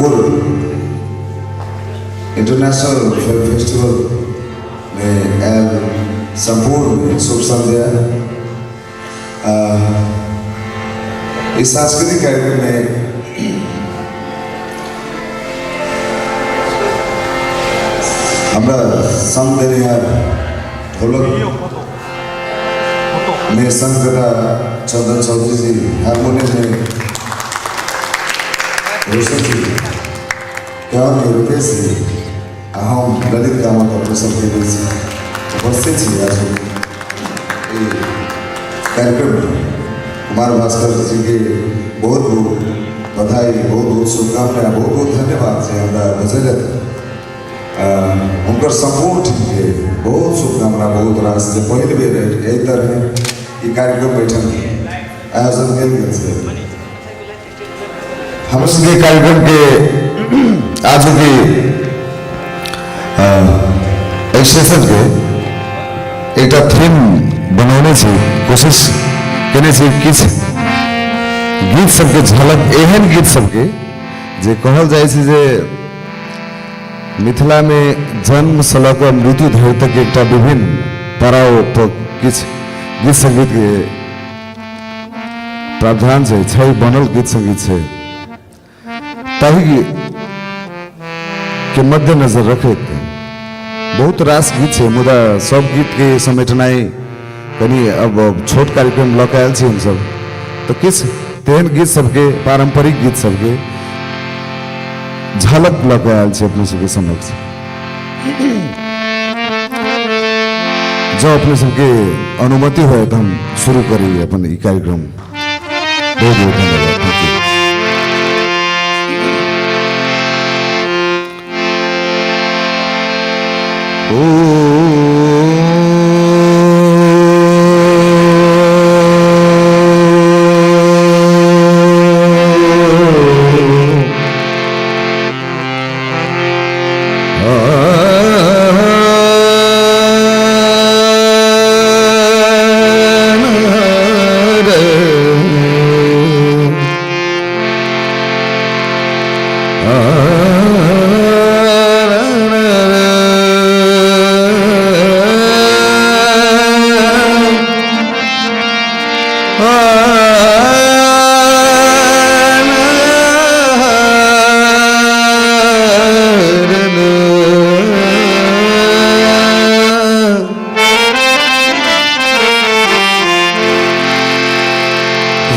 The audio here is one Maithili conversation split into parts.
गोरखपुर इंटरनेशनल फिल्म फेस्टिवल में आयल सम्पूर्ण शुभ संध्या। इस सांस्कृतिक कार्यक्रम में हमरा संग देनिहार ढोलक में संग तथा चंदन चौधरी जी, हारमोनियम में रोशन जी, गाँव में रुपेश जी आ हम ललित कामत अपने सबके बीच उपस्थित छी। आज ई कार्यक्रम कुमार भास्कर जी के बहुत बहुत बधाई, बहुत बहुत शुभकामना, बहुत बहुत धन्यवाद जे हमरा बजेलथि। हुनकर सम्पूर्ण टीमके बहुत शुभकामना, बहुत रास जे पहिल बेर एहि तरहे ई कार्यक्रम एहिठाम आयोजन कयल गेल छै। हमर सबके कार्यक्रम के आज के एहि सेशन के एकटा थीम बनौने छी, कोशिश केने छी किछु गीत सबके झलक, एहन गीत सबके जे कहल जाइ छै जे मिथिलामे जन्मसँ लऽ कऽ मृत्यु धरि तक एकटा विभिन्न पड़ाव पर किछु गीत सङ्गीतके प्रावधान छै, छै बनल गीत सङ्गीत छै, ताहि के मद्देनजर रखैत बहुत रास गीत छै, मुदा सब गीतके समेटनाइ कनि अब छोट कार्यक्रम लऽ कऽ आयल छी हमसब, तऽ किछु तेहन गीत सबके, पारम्परिक गीत सबके झलक लऽ कऽ आयल छी अपने सबके समक्ष। जँ अपने सबके अनुमति होय तऽ हम शुरू करी अपन ई कार्यक्रम। बहुत बहुत धन्यवाद, thank you.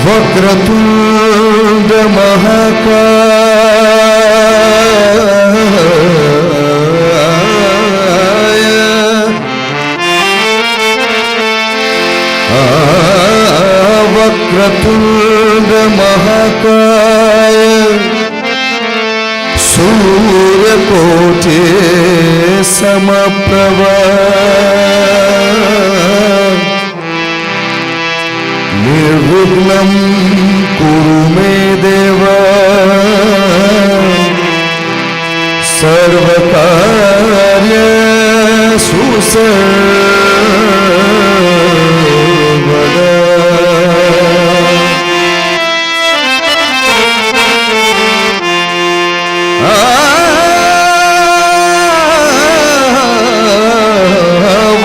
Vakratunda महाकाय, वक्रतुंड महाकाय, सूर्यकोटि समप्रभ, निर्विघ्नं कुरु मे देव सर्वकार्येषु सर्वदा।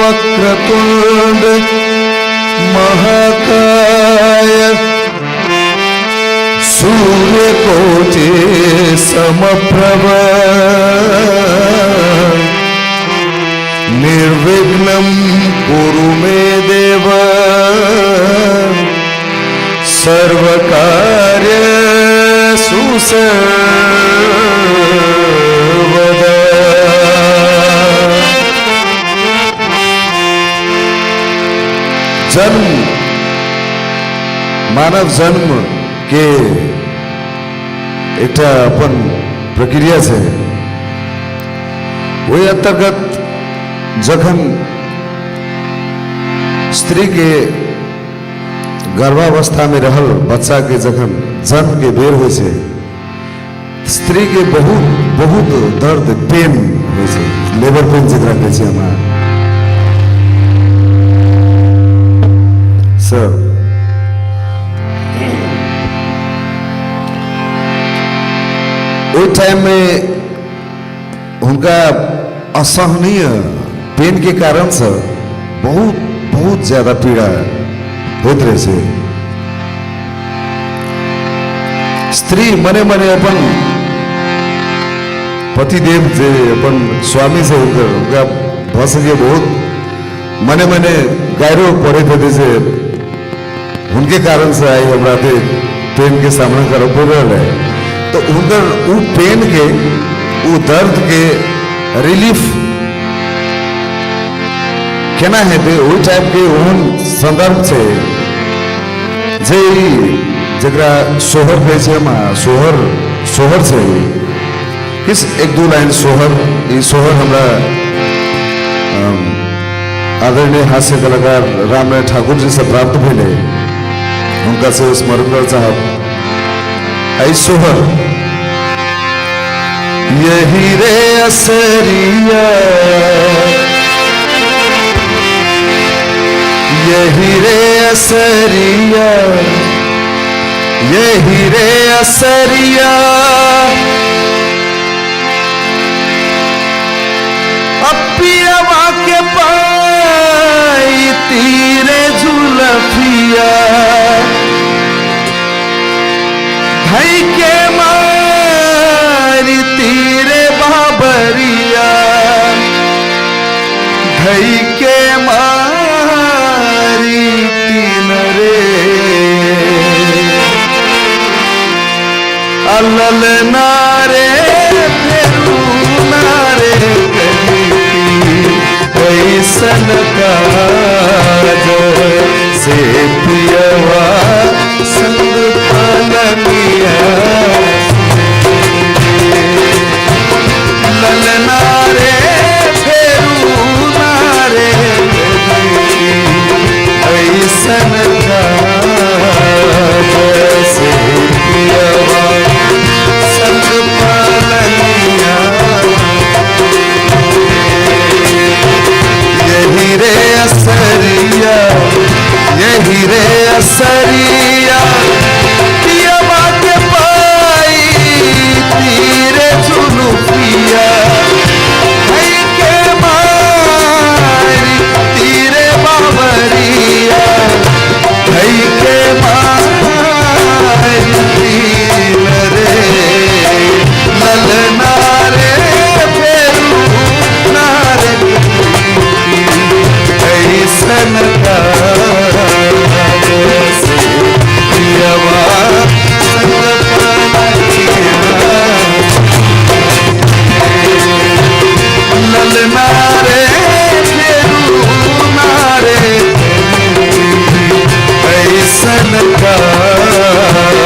वक्रतुंड महाकाय, सूर्यकोटि समप्रभ, निर्विघ्नं कुरु मे देव सर्वकार्येषु सर्वदा। जन्म, मानव जन्म के एकटा अपन प्रक्रिया छै। ओहि अन्तर्गत जखन स्त्रीके गर्भावस्थामे रहल बच्चाके जखन जन्मके बेर होइ छै, स्त्रीके बहुत बहुत दर्द, पेन होइ छै, लेबर पेन जकरा कहै छियै हम सर। ओहि टाइममे हुनका असहनीय पेन के कारणसँ बहुत बहुत ज्यादा पीड़ा होइत रहै छै। स्त्री मने मने अपन पतिदेव जे अपन स्वामी छै हुनकर, हुनका भऽ सकैए बहुत मने मने गायरो पढ़ैत हेतै जे हुनके कारणसँ आइ हमरा एते पेनके सामना करऽ पड़ि रहल है। तऽ हुनकर ओ पेनके, ओ दर्दके रिलीफ केना हेतै, ओहि टाइपके ओहन सन्दर्भ छै जे ई जकरा सोहर कहै छै हम, आ सोहर सोहर छै ई। किछु एक दू लाइन सोहर, ई सोहर हमरा आदरणीय हास्य कलाकार रामनारायण ठाकुर जी से प्राप्त भेलै, हुनका से स्मरण करऽ चाहब। एहि सोहर, यही रे असरिया, यही रे असरिया, यही रे असरिया, अपियवा के पाई तीरे झुलफिया, धई के मारी तीरे बाबरिया, धई के मारी तीन रे, अलल नारे फेरू नारे कही ऐसन काज से पियवा संग पलनिया, ललना रे फेरू नारे कही ऐसन काज से पियवा संग पलनिया, यही रे असरिया, यही रे असरिया, पियवा के पाई तीरे झुलुपिया, हई के मारी तीरे बाबरिया, हई के मारी तीर रे, ललना रे फेरू नारे ऐसन काज से पियवा संग पलनिया, ललना रे फेरू नारे ऐसन काज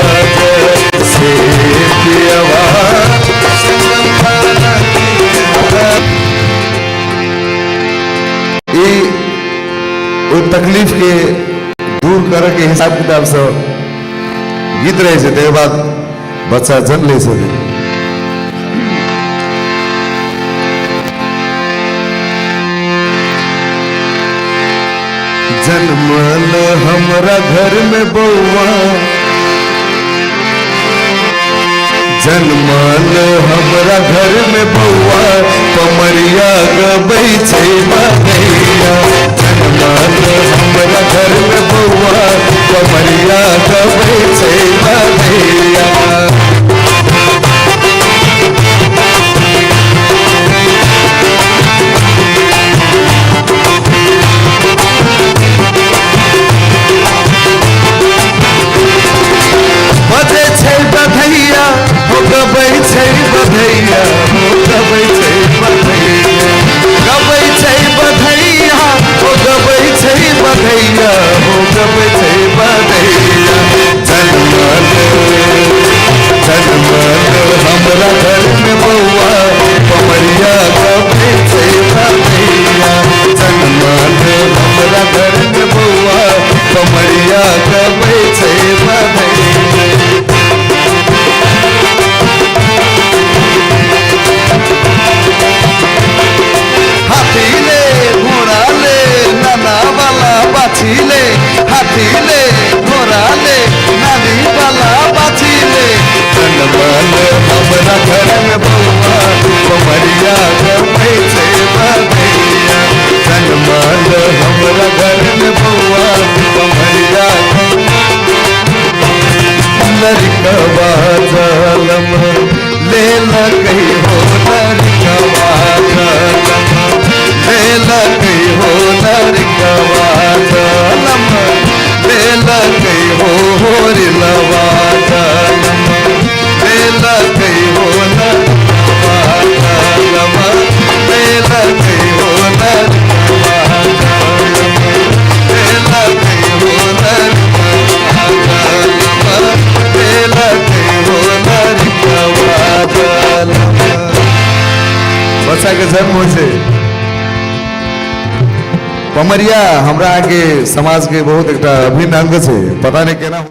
से पियवा संग पलनिया। ई ओहि तकलीफ के दूर करे के हिसाब किताब से गीत रहै छै। तकर बाद बच्चा जन्म लै छथिन। जन्मल हमरा घर में बौआ, जन्मल हमरा घर में बौआ, पमरिया गबै छै बधैया, जन्मल हमरा घर में बौआ, पमरिया गबै छै बधैया। बजै छै बधैया हो गबै छै बधैया, हो गबै छै बधैया, गबै छै बधैया, हो गबै छै बधैया, हो गबै छै बधैया, जन्मल बच्चा के जन्म होइ छै। पमरिया हमरा अहाँके समाज के बहुत एकटा अभिन्न अंग छै, पता नहि केना।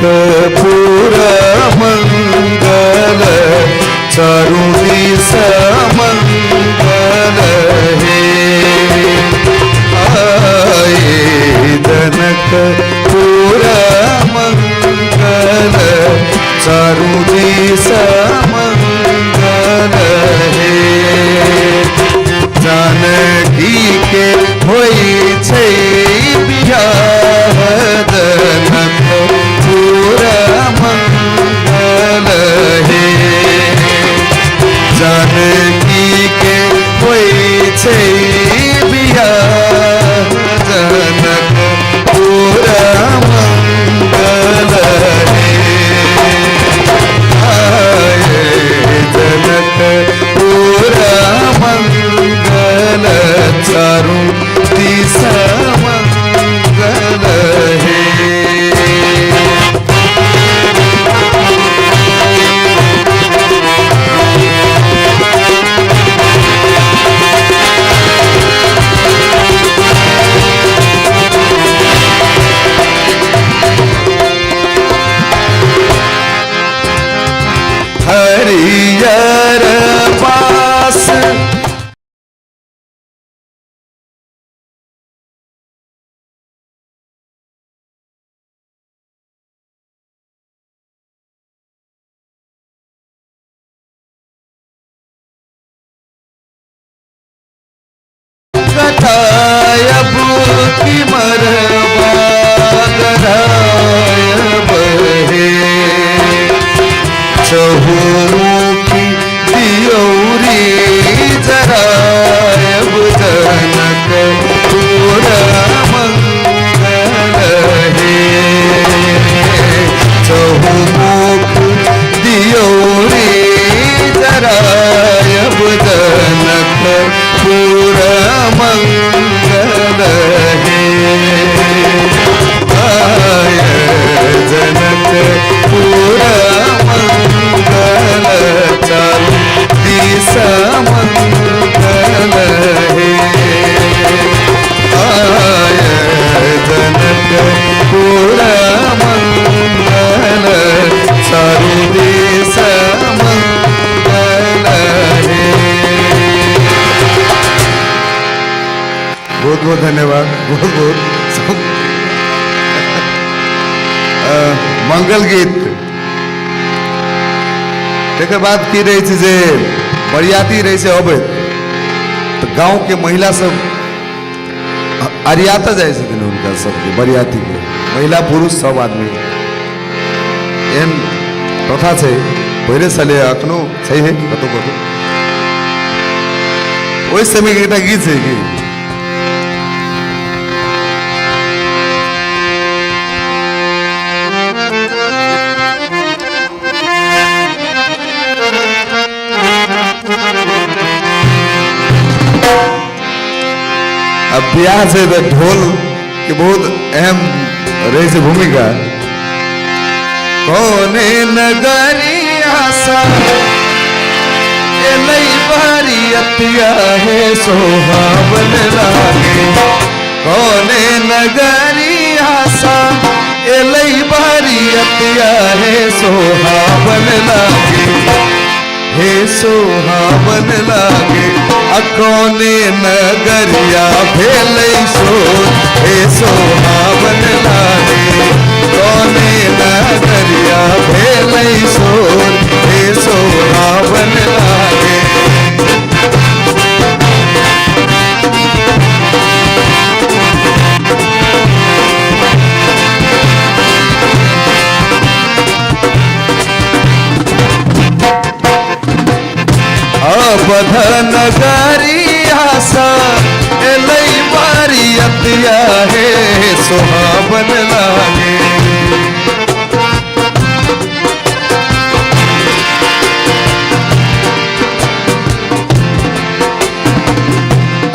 जनकपुर मंगल चारू दिस मंगल हे। आए जनकपुर मंगल चारू दिस मंगल हे। जानकी के होइ छै बियाह जनकपुर मंगल हे। जानकी के होइ छै बियाह जनकपुर मंगल हे। आए जनकपुर मंगल चारू दिस मंगल हे। हरियर बास कटायब की मरबा करायब हे। चहुमुखी दियौरी जरायब जनकपुर मंगल हे। चहुमुख दियौरी जरायब जनकपुर मंगल हे। आय जनकपुर मंगल चारू दिस मंगल हे। आय जनकपुर मंगल चारू दिस मंगल हे। बहुत बहुत धन्यवाद, बहुत बहुत सब। मंगल गीत तकर बाद की रहै छै जे बरियाती रहै छै अबैत तऽ गाँवके महिला सब अरियाता जाइ छथिन हुनका सबके, बरियातीके महिला पुरुष सब आदमी। एहन प्रथा छै पहिले छलै, एखनो छै हे कतहु कतहु। ओहि समयके एकटा गीत छै कि अब बियाह छै तऽ ढोल के बहुत अहम रहै छै भूमिका। कोने नगरिया सा एलै बरियतिया हे सोहावन लागे। कोने नगरिया सा एलै बरियतिया हे सोहावन लागे। हे सोहावन लागे आ कोने नगरिया भेलै सोर हे सोहावन लागे। कोने नगरिया भेलै सोर हे सोहावन लागे। अवध नगरिया सा एलै बरियतिया हे सोहावन लागे।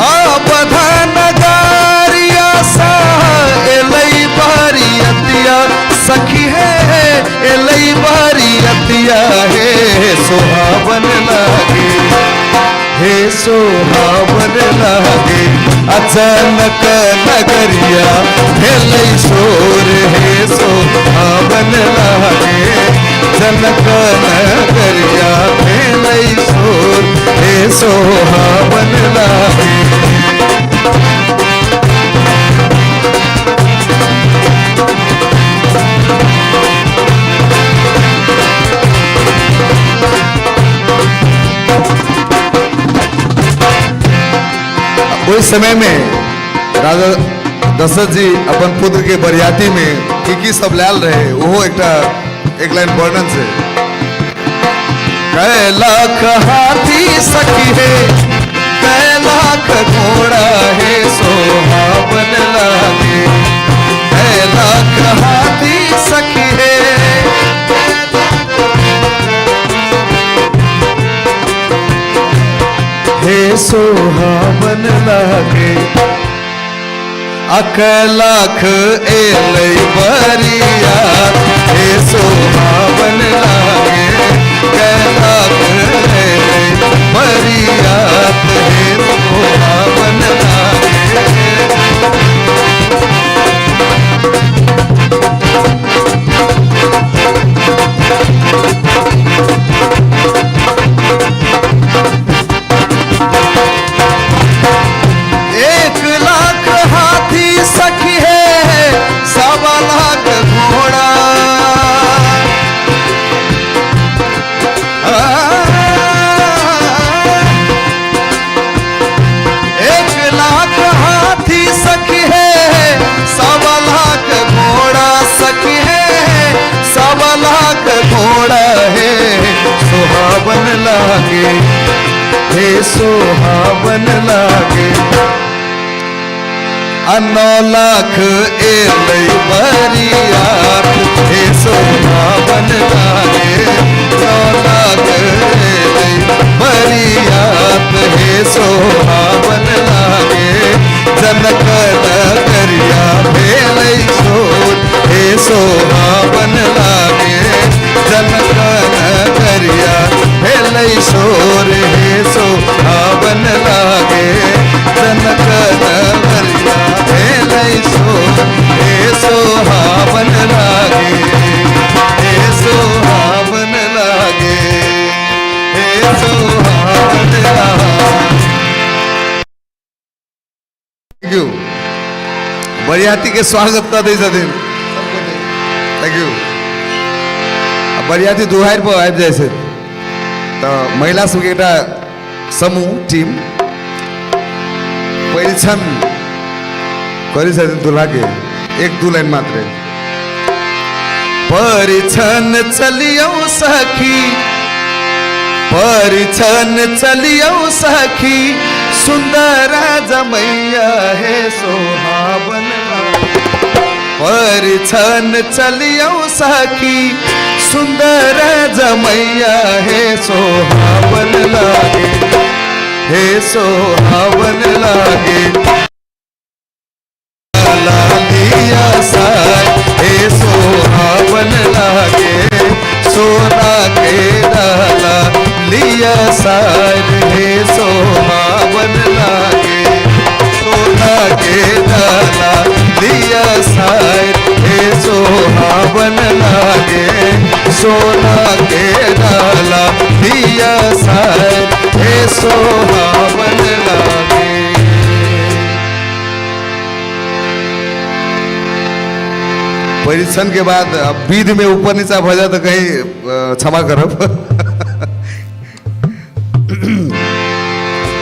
अवध नगरिया सा एलै बरियतिया सखी हे एलै बरियतिया हे सोहावन लागे। हे सोहावन लागे अचानक नगरिया भेलै शोर हे सोहावन लागे। जनक नगरिया भेलै शोर हे सोहावन लागे। ओहि समय में राजा दशरथ जी अपन पुत्र के बरियाती में की की सब लायल रहे, ओहो एकटा एक लाइन वर्णन से। कै लाख हाथी सखी है, कै लाख घोड़ा है सोहावन लागे। कै लाख हाथी सखी है, हे सोहावन लागे। अक लाख एलै बरिया हे सोहावन लागे। कै लाख एलै बरिया हे सोहावन लागे। 1 लाख हाथी सखी है, 1.25 लाख घोड़ा। 1 लाख हाथी सखी है, 1.25 लाख घोड़ा सखी है, 1.25 लाख घोड़ा है सोहावन लागे, हे सोहावन लागे। 9 लाख एलै बरियात हे सोहावन लागे। 9 लाख एलै बरियात हे सोहावन लागे। जनक नगरिया भेलै शोर हे सोहावन लागे। जनक नगरिया भेलै शोर हे सोहावन लागे। जनक नगरिया भेलै शोर हे सोहावन लागे, हे सोहावन लागे, हे सोहावन लागे। Thank you. बरियाती के स्वागत कर दै छथिन। Thank you. बरियाती दुआरि पर आबि जाइ छै तऽ महिला सबके एकटा समूह टीम परीक्षण करै छथिन दूल्हा के, 1-2 लाइन मात्र। परीक्षण चलियौ सखी, परीक्षण चलियौ सखी, सुंदर जमैया हे सोहावन। परीक्षण चलियौ सखी, सुंदर जमैया हे सोहावन लागे, हे सोहावन लागे। लालिया साय हे सोहावन लागे। सोना के डाला लिया साय हे सोहावन लागे। सोना के डाला लिया साय हे सोहावन लागे। सोना के डाला लिया साय हे सोहावन लागे। परीक्षण के बाद अब विध में ऊपर नीचा भ जाए तो कहीं क्षमा करब।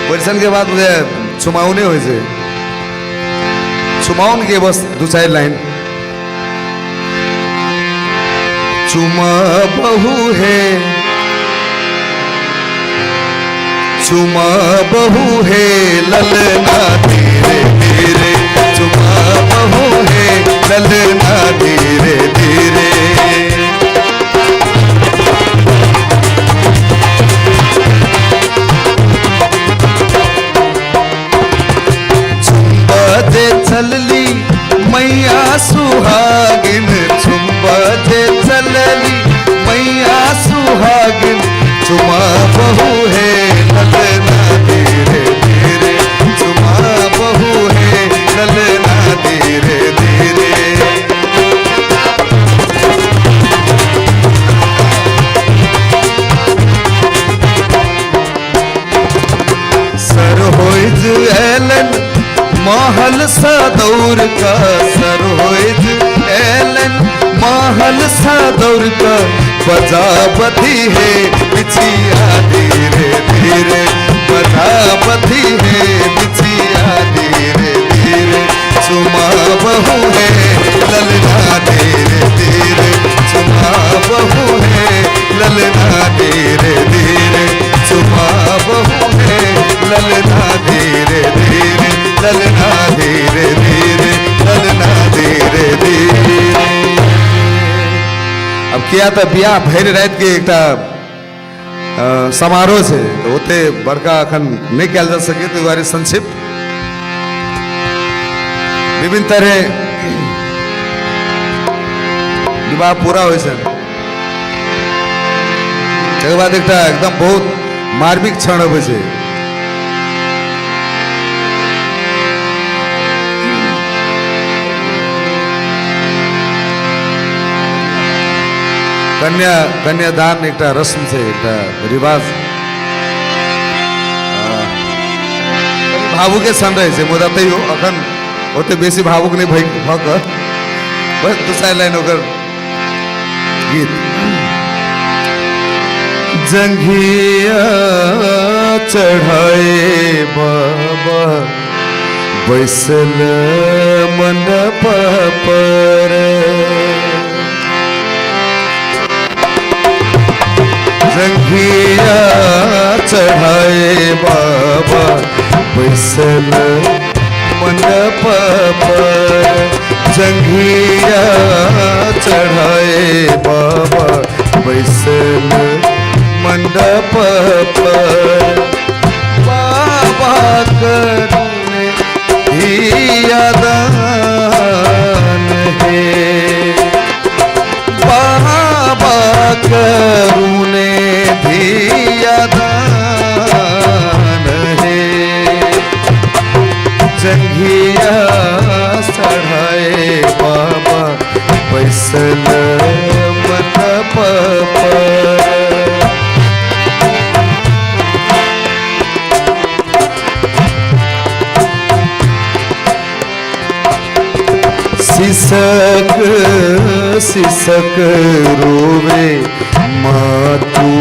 परीक्षण के बाद मुझे चुमाउने होइ छै, चुमाउन के बस 2-4 लाइन। चुमा बहु है, चुमा बहू है ललना धीरे धीरे, चुमा बहू है ललना धीरे धीरे। चुम्बजे चलली मैया सुहागिन, चुम्बजे चलली मैया सुहागिन, चुमा बहू है ललना धीरे धीरे, चुमा महल सा दौड़ का सरोज एलन, महल सा दौड़ का बजाबती है बिछिया धीरे धीरे, बजाबती है बिछिया धीरे धीरे, चुमा बहू है ललना धीरे धीरे, चुमा बहू है ललना धीरे धीरे, चुमा बहू है ललना धीरे धीरे, ललना धीरे धीरे, ललना धीरे धीरे। अब किया तऽ बियाह भरि राति के एकटा समारोह छै, तऽ ओते बड़का अखन नहि कयल जा सकै, ताहि दुआरे संक्षिप्त विभिन्न तरह विवाह पूरा होइ छै। तकर बाद एकटा एकदम बहुत मार्मिक क्षण अबै छै। कन्या कन्यादान एकटा रस्म छै, एकटा रिवाज। कनि भावुके क्षण रहै छै, मुदा तैयो अखन ओते बेसी भावुक नहि भऽ कऽ बस दू चारि लाइन ओकर गीत। जंघिया चढ़ाए बाबा बैसल मंडप पर, जंघिया चढ़ाए बाबा बैसल मंडप पर, जंघिया चढ़ाए बाबा बैसल मंडप पर, बाबा करुणे धिया दान हे, बाबा करुणे धिया दान हे, जंघिया चढ़ाए बाबा बैसल मंडप पर। सिसक सिसक रोवे मातू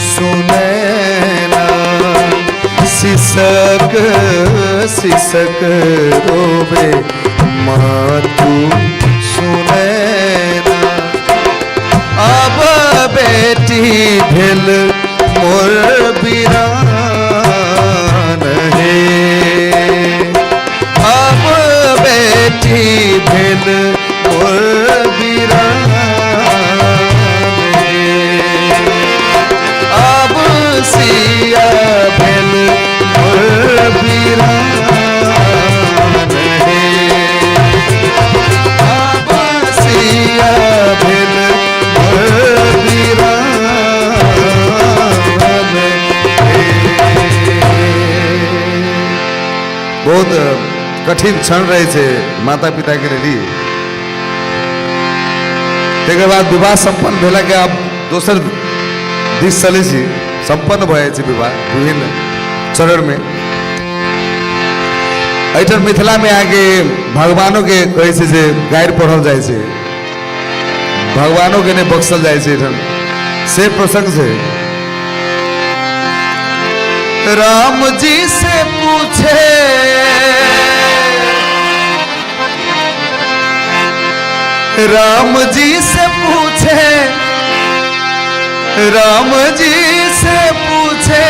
सुनैना, सिसक सिसक रोवे मातू सुनैना, अब बेटी भेल मोर बिरान हे, अब बेटी भेल मोर बिरान हे, अब सिया भेल मोर बिरान हे, अब सिया भेल मोर बिरान हे। बहुत कठिन क्षण रहै छै माता पिता के लिए। तकर बाद विवाह संपन्न भेला के आब दोसर दिस चलै छी। संपन्न भऽ जाइ छै विवाह विभिन्न चरण में। एहिठाम मिथिला में अहाँके भगवानो के कहै छै जे गारि पढ़ल जाइ छै, भगवानो के नहि बख्शल जाइ छै एहिठाम, से प्रसंग छै। राम जी से पूछे राम जी से पूछे, राम जी से पूछे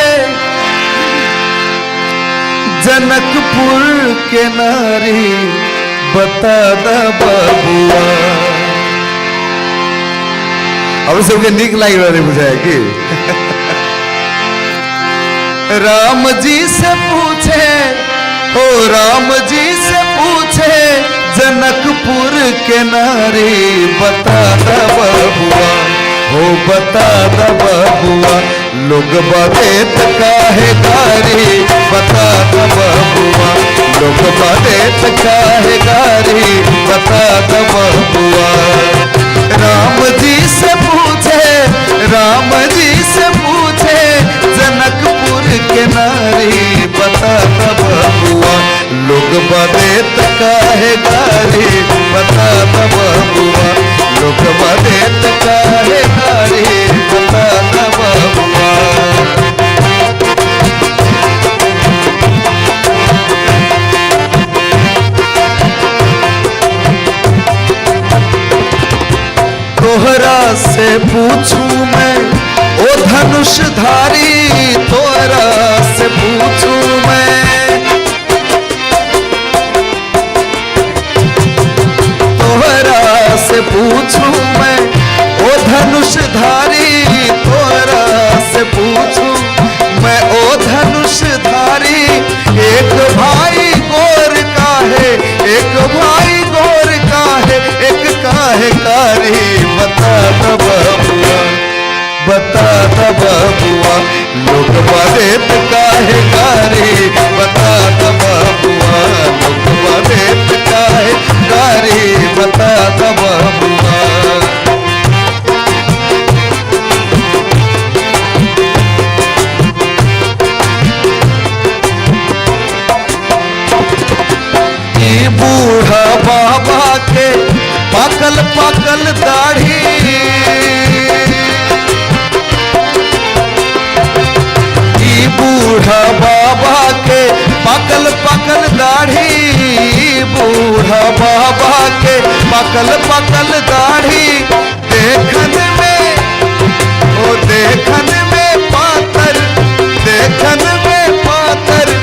जनकपुर के नारी बता द बबुआ। अब सबके नीक लागि रहल है बुझाय की। राम जी से पूछे, ओ राम जी से पूछे जनकपुर के नारी बता द बबुआ, हो बता द बबुआ, लोग बदेत काहे गारी बता द बबुआ, लोग बदेत काहे गारी बता द बबुआ। राम जी से पूछे, राम जी से पूछे जनकपुर के नारी बता द बबुआ, लोग देत काहे गारी बता न बबुआ, लोग देत काहे गारी बता न बबुआ। तोहरा से पूछूं मैं ओ धनुषधारी, तोहरा से पूछूं मैं, तोहरा से पूछूं मैं ओ धनुषधारी, तोहरा से पूछूं मैं ओ धनुषधारी, एक भाई गोर का है, एक भाई गोर का है, एक काहे कारी बता न बबुआ, बता न बबुआ, लोग देत काहे गारी बता न बबुआ, लोग देत काहे गारी बता न बबुआ। बूढ़ा बाबा के पाकल पाकल दाढ़ी, ई बूढ़ा बाबा के पाकल पाकल दाढ़ी, बूढ़ा बाबा के पाकल पाकल दाढ़ी, देखन में ओ देखन में पातर, देखन में पातर,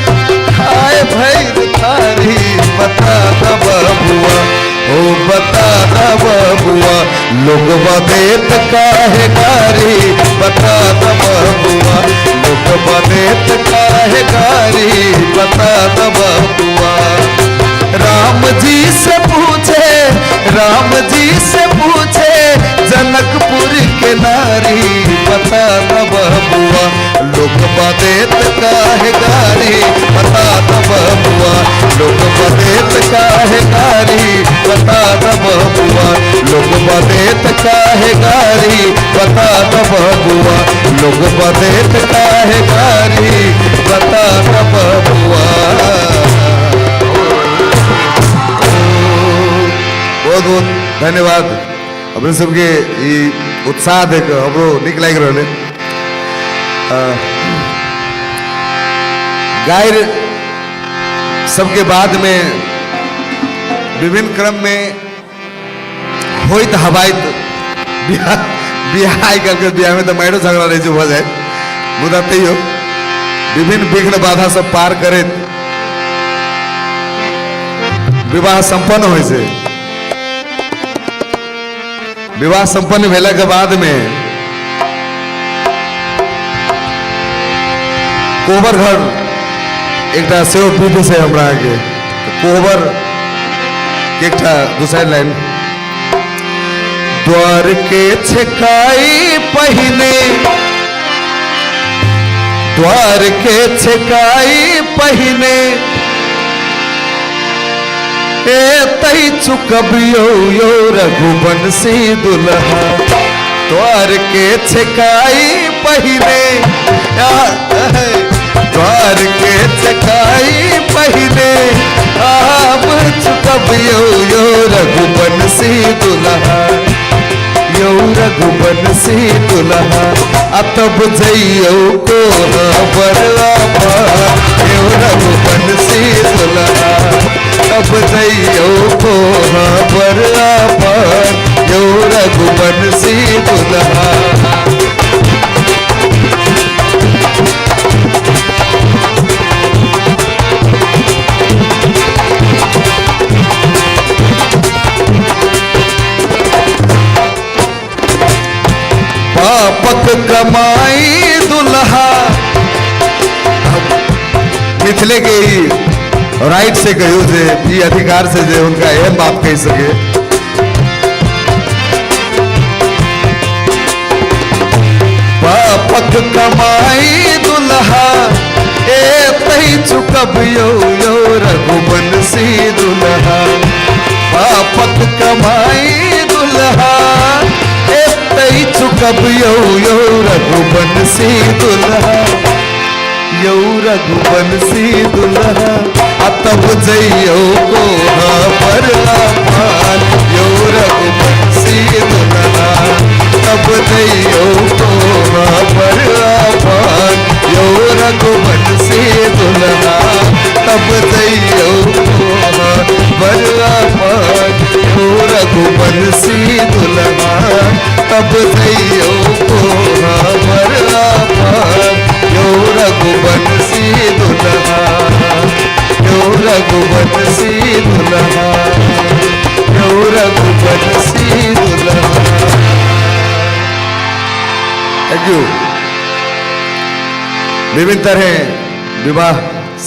खाए भैर थारी बता न बबुआ, ओ बता न बबुआ, लोग देत काहे गारी बता न बबुआ, लोग देत काहे गारी बता न बबुआ। राम जी से पूछे, राम जी से पूछे जनकपुर के नारी बता न बबुआ, लोग देत काहे गारी बता न बबुआ, लोग देत काहे गारी बता न बबुआ, लोग देत काहे गारी बता न बबुआ, लोग देत काहे गारी बता न बबुआ। बहुत बहुत धन्यवाद अपने सबके ई उत्साह देख हमरो नीक लागि रहल है। गायर सबके बाद में विभिन्न क्रम में होइत हवाइत बियाह, बियाह आइ काल्हि के बियाह में तो माइरो झगड़ा रहै छै भऽ जाए, मुदा तैयो विभिन्न विघ्न बाधा सब पार करैत विवाह संपन्न होइ छै। विवाह संपन्न भेला के बाद में कोहबर घर एकटा सेहो विध छै हमरा अहाँके, कोहबर के एकटा दोसर लाइन, द्वार के छेकाई पहिने, द्वार के छेकाई पहिने, ए तई चुकबियो यो रघुवंशी दुल्हा, द्वार के छेकाई पहिने, द्वार के छेकाई पहिने, आब चुकबियो यो रघुवंशी दुल्हा, यो रघुवंशी दुल्हा, आ तब जइयो कोहबर यो रघुवंशी दुल्हा, तब जइयो कोहबर यो रघुवंशी दुल्हा। पापक कमाई दुल्हा, मिथिले के ही राइट से कहियो जे ई अधिकार से जे उनका एहन बात कहि सके। पापक कमाई दुल्हा, ए तई चुकबियो यो रघुवंशी दुल्हा, पापक कमाई दुल्हा, ए तई चुकबियो यो रघुवंशी दुल्हा, यो रघुवंशी दुल्हा, आ तब जइयौ कोहबर अपान यौ रघुवंशी दुल्हा, तब जइयौ कोहबर अपान यौ रघुवंशी दुल्हा, तब जइयौ कोहबर अपान यौ रघुवंशी दुल्हा, तब जइयौ कोहबर अपान यौ रघुवंशी दुल्हा, यौ रघुवंशी दुल्हा, यौ रघुवंशी दुल्हा। Thank you. विभिन्न तरह विवाह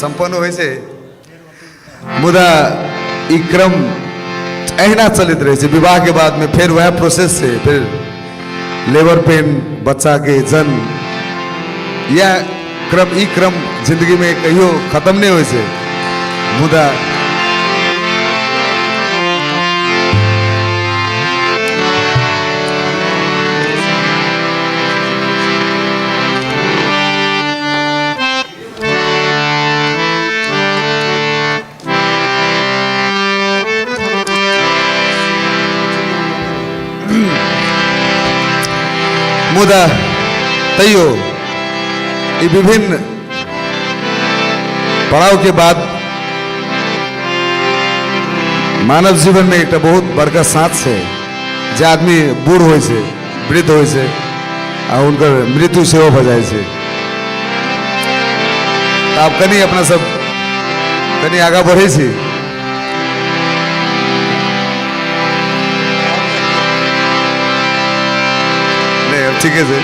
संपन्न होइ छै, मुदा ई क्रम अहिना चलैत रहै छै। विवाह के बाद में फेर वएह प्रोसेस छै, फेर लेबर पेन, बच्चा के जन्म, यह क्रम, ई क्रम जिंदगी में कहियो खत्म नहीं होइ छै। मुदा मुदा तैयो ई विभिन्न पड़ाव के बाद मानव जीवन में एकटा बहुत बड़का साथ छै जे आदमी बूढ़ होइ छै, वृद्ध होइ छै आ हुनकर मृत्यु सेहो भऽ जाइ छै। तऽ आब कनि अपना सब कनि आगाँ बढ़ै छी। नहि, अब ठीके छै।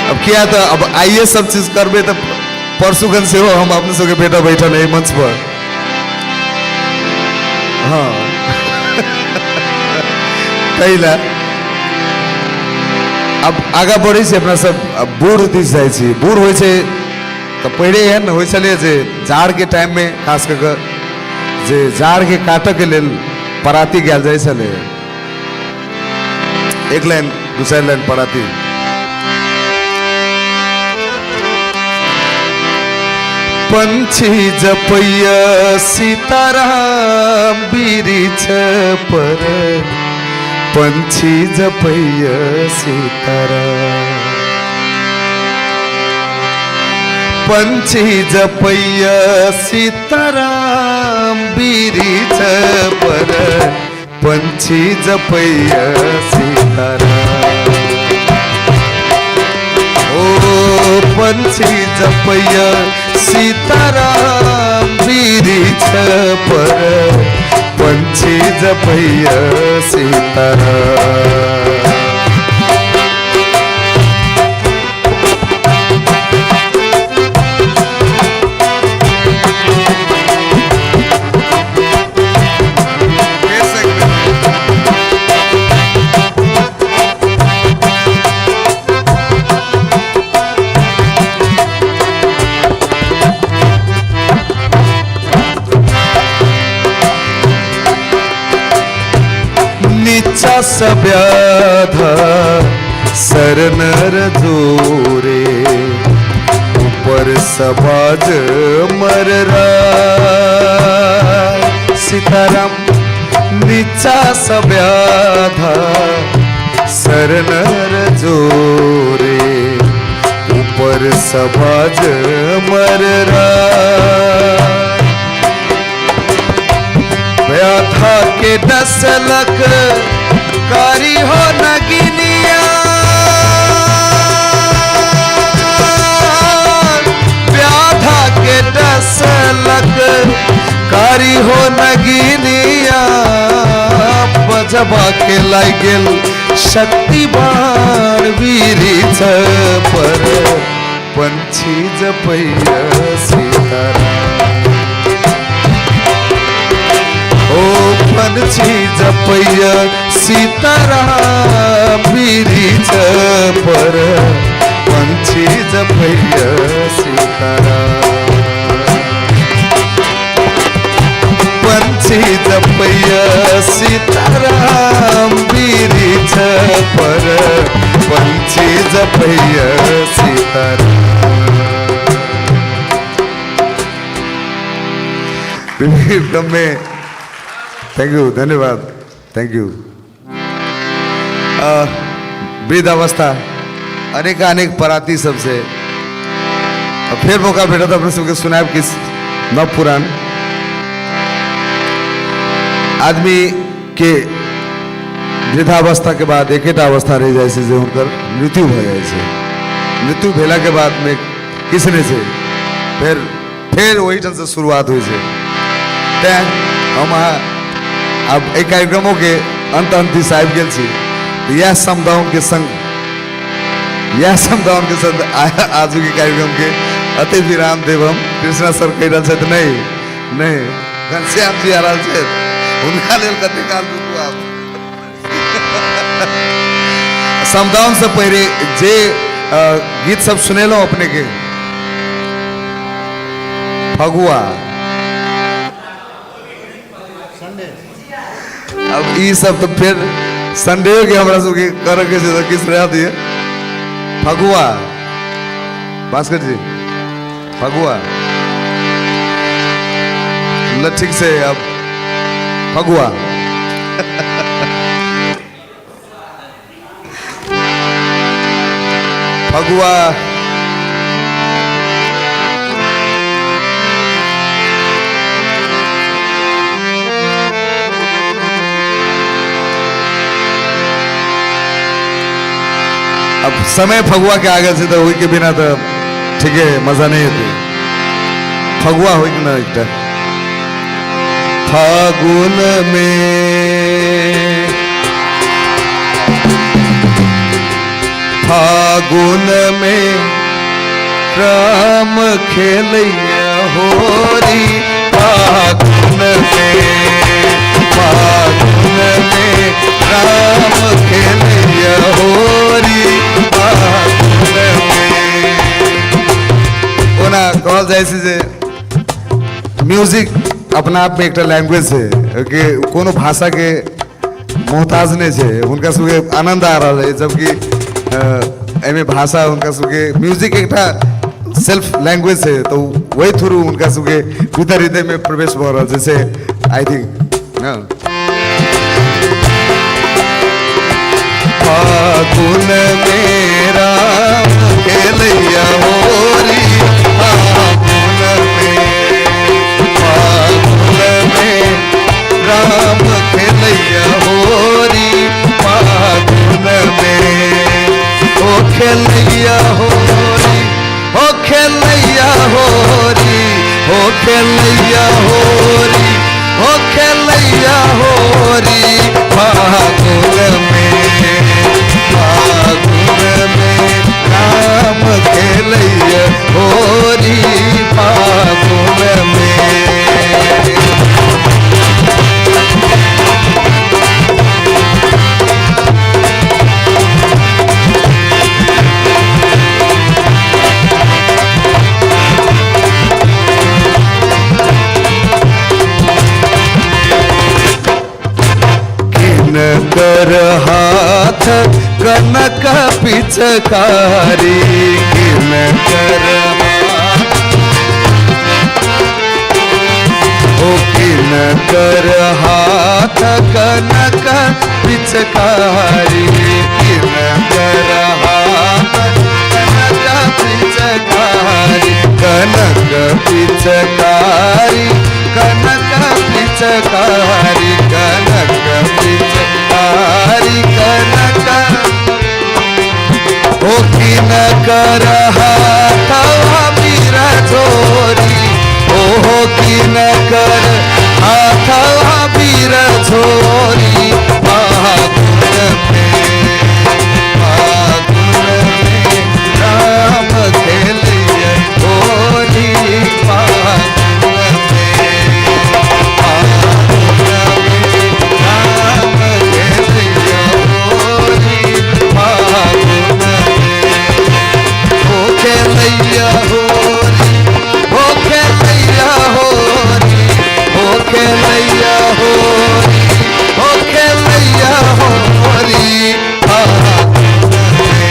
अब किया तऽ अब आइए सब चीज करबै तऽ परसुखन सेहो हम अपने सबके बेटा बैठल एहि मंच पर। हँ, ताहि लए अब आगाँ बढ़ै छी अपना सब। अब बूढ़ दिस जाइ छी। बूढ़ होइ छै तऽ पहिले एहन होइ छलै जे जाड़के टाइममे खास कऽ कऽ जे जाड़के काटऽके लेल पराती गायल जाइ छलै, एक लाइन दू चारि लाइन पराती। पंछी जपैया सीताराम बिरिछ पर, पंछी जपैया सीताराम, पंछी जपैया सीताराम बिरिछ पर, पंछी जपैया सीताराम, ओ पंछी जपैया सीताराम बिरिछ पर, पंछी जपैया सीताराम। नीचा सव्याधा सरनर जोरे, ऊपर सबाज मर सीताराम। नीचा सव्याधा सरनर जोरे, ऊपर सबाज मर व्याधा के डसलक कारी हो नगिनिया, व्याधा के डसलक कारी हो नगिनिया, बजबा के लागि गेल शक्ति बाण बिरिछ पर, पंछी जपैया सीताराम, ओ पंछी जपैया सीताराम बिरिछ पर, पंछी जपैया सीताराम, पंछी जपैया सीताराम बिरिछ पर, पंछी जपैया सीताराम। कार्यक्रममे thank you, धन्यवाद, thank you. वृद्ध अवस्था अनेक अनेक पराती सबसे फेर मौका भेटत अपने सबके सुनायब किछु नव पुरान। आदमी के वृद्धावस्था के बाद एकेटा अवस्था रहि जाइ छै जे हुनकर मृत्यु भऽ जाइ छै। मृत्यु भेलाके बादमे किछु नहि छै, फेर फेर ओहिठामसँ शुरुआत होइ छै। तैँ हम अहाँ आब एहि कार्यक्रमोके अन्त अन्त दिस आबि गेल छी, तऽ इएह समदाउनके संग, इएह समदाउनके संग आजुके कार्यक्रमके अति विराम देब हम। कृष्णा सर कहि रहल छथि नहि नहि, घनश्याम जी आ रहल छथि, हुनका लेल कते काल रुकू आब। समदाउन से पहले जे गीत सब सुनेलहुँ अपने के, फगुआ, अब ई सब तो फिर संडे के हमरा सबके करे के छै, तऽ किछु रह दिए। फगुआ, भास्कर जी फगुआ ल ठीक से, अब फगुआ फगुआ अब समय फगुआ के आगे से तो के बिना तो ठीक है मजा नहीं आती। फगुआ हो ना एक फागुन में, फागुन में राम खेलैया होरी, फागुन में, फागुन में राम खेलैया होरी, फागुन में। ओना कहल जाइ छै जे म्यूजिक अपना आप में एकटा लैंग्वेज छै कि कोनो भाषा के मोहताज नहीं छै, हुनका सबके आनंद आ रहल है, जबकि एहिमे भाषा हुनका सबके म्यूजिक एकटा सेल्फ लैंग्वेज छै, तो वही थ्रू हुनका सबके भीतर हृदय में प्रवेश भऽ रहल छै, से I think. फागुन में राम खेलैया होरी, फागुन में, फागुन में राम खेलैया होरी, फागुन में, ओ खेलैया होरी, ओ खेलैया होरी, ओ खेलैया होरी, ओ खेलैया होरी, फागुन में, फागुन में राम खेलैया होरी, फागुन में। किनकर हाथ कनक पिचकारी, किनकर हाथ, ओ किनकर हाथ कनक पिचकारी, किनकर हाथ कनक पिचकारी, कनक पिचकारी, कनक पिचकारी, कनक पिचकारी, कनक, ओ किनकर हाथ अबीर झोरी, ओ किनकर हाथ अबीर झोरी, फागुन में, फागुन में राम खेलैया होली, फागुन में, फागुन में राम खेलैया होली, फागुन में, ओ खेलैया होरी, ओ खेलैया होरी, ओ खेलैया होरी, ओ खेलैया होरी, फागुन में,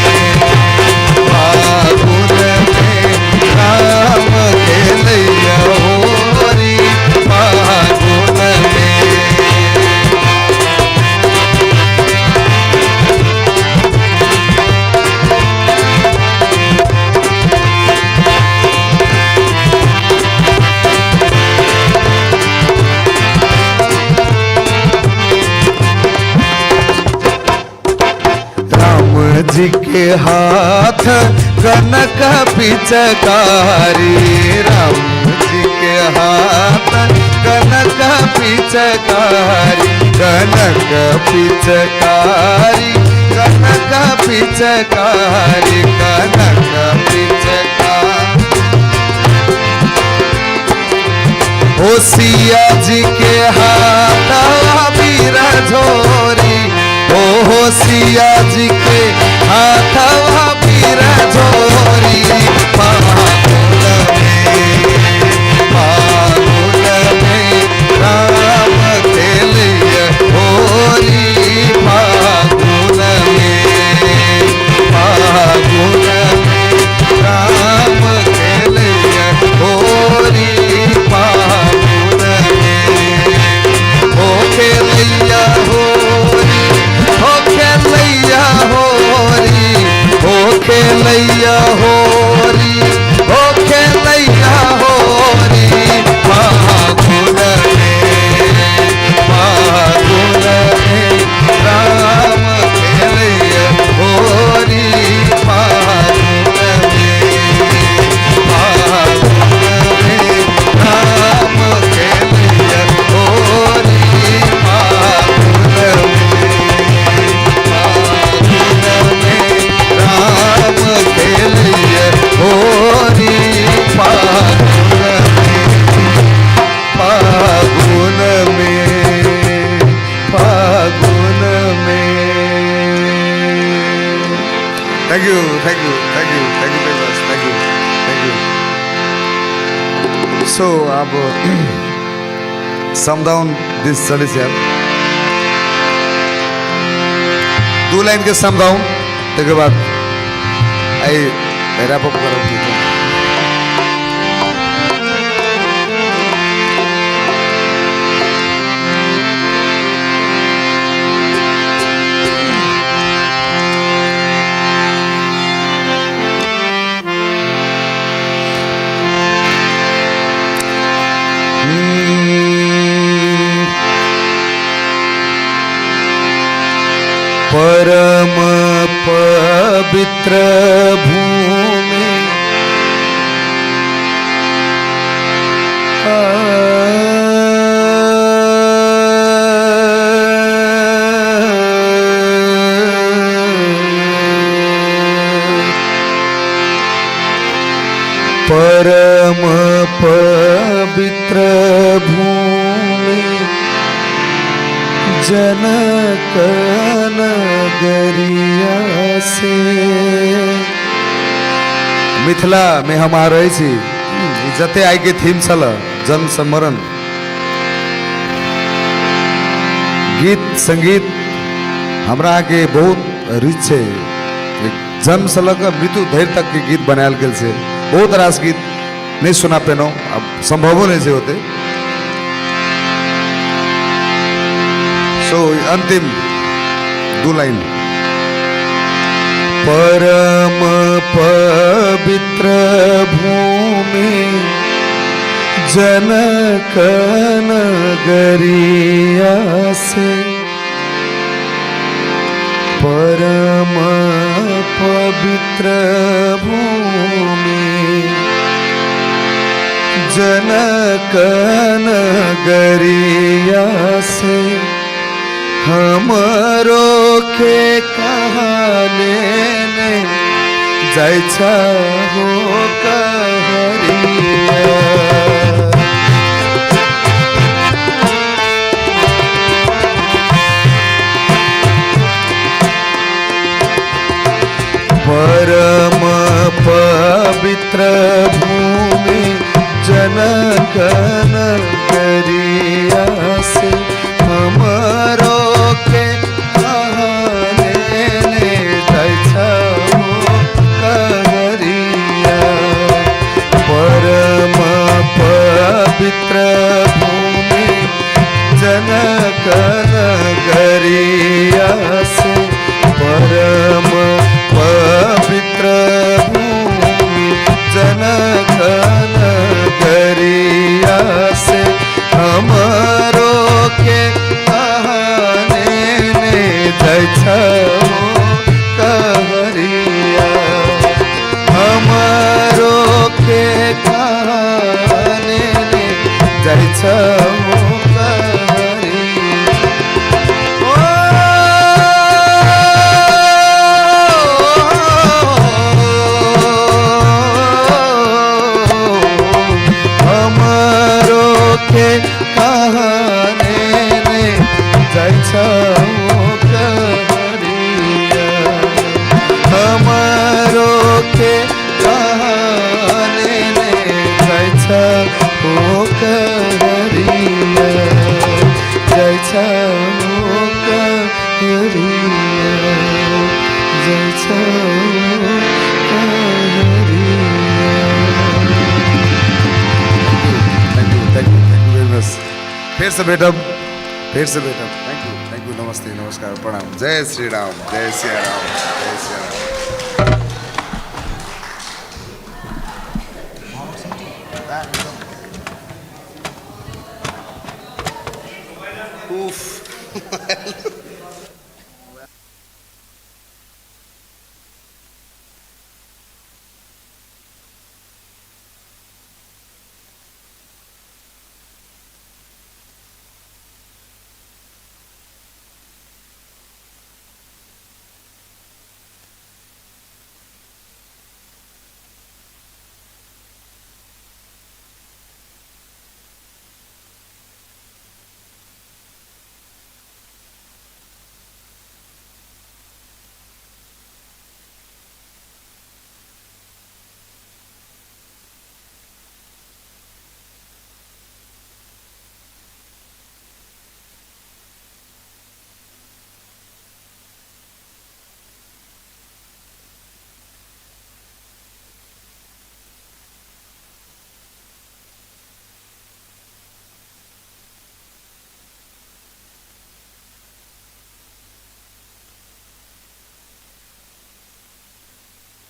फागुन में राम खेलैया होरी, फागुन जी के हाथ कनक पिचकारी, राम जी के हाथ कनक पिचकारी, कनक पिचकारी, कनक पिचकारी, कनक पिचकारी। ओ सिया जी के हाथ अबीर झोरी, ओ सिया जी के हाथ अबीर झोरी, फागुन में, फागुन में राम खेलिय होरी, फागुन में, फागुन में राम खेलिय होरी, फागुन में। हो खेलैया होरी, हो खेलैया होरी, हो खेलैया होरी, हो खेलैया होरी, फागुन में, फागुन में राम खेलैया होरी, फागुन में, फागुन में राम खेलैया होरी, फागुन में, फागुन में राम खेलैया होरी, फागुन में, फागुन में, फागुन में। Thank you, thank you, thank you, thank you very much, thank you, thank you. So अब समदाउन this चलै छै। आब दू लाइन के समदाउन, तकर बाद आई रैप अप करब। परम पवित्र भूमि परम पवित्र भूमि जनक नगरिया से। मिथिला में हम आ रहे छी, जते आइ के थीम छल जन्म स्मरण गीत संगीत हमरा के बहुत रुचि छै। जन्म से लऽ कऽ मृत्यु धरि तक के गीत बनायल गेल छै। बहुत रास गीत नहि सुना पेलहुँ, आब संभवो नहि छै ओते। सो अंतिम दू लाइन। परम पवित्र भूमि जनक नगरिया से, परम पवित्र भूमि जनक नगरिया से, हमरो के कहाँ लेने जाइ हो कहरिया। परम पवित्र भूमि जनक नगरिया से, हमरो के कहाँ लेने जाइ हो कहरिया। परम पवित्र भूमि जनक नगरिया से, परम पवित्र भूमि जनक नगरिया से, हमरो के कहाँ लेने जाइ हो कहरिया। फेरसँ भेटब, फेरसँ भेटब। Thank you, thank you, नमस्ते, नमस्कार, प्रणाम, जय श्री राम, जय सिया राम, जय सिया राम। उफ।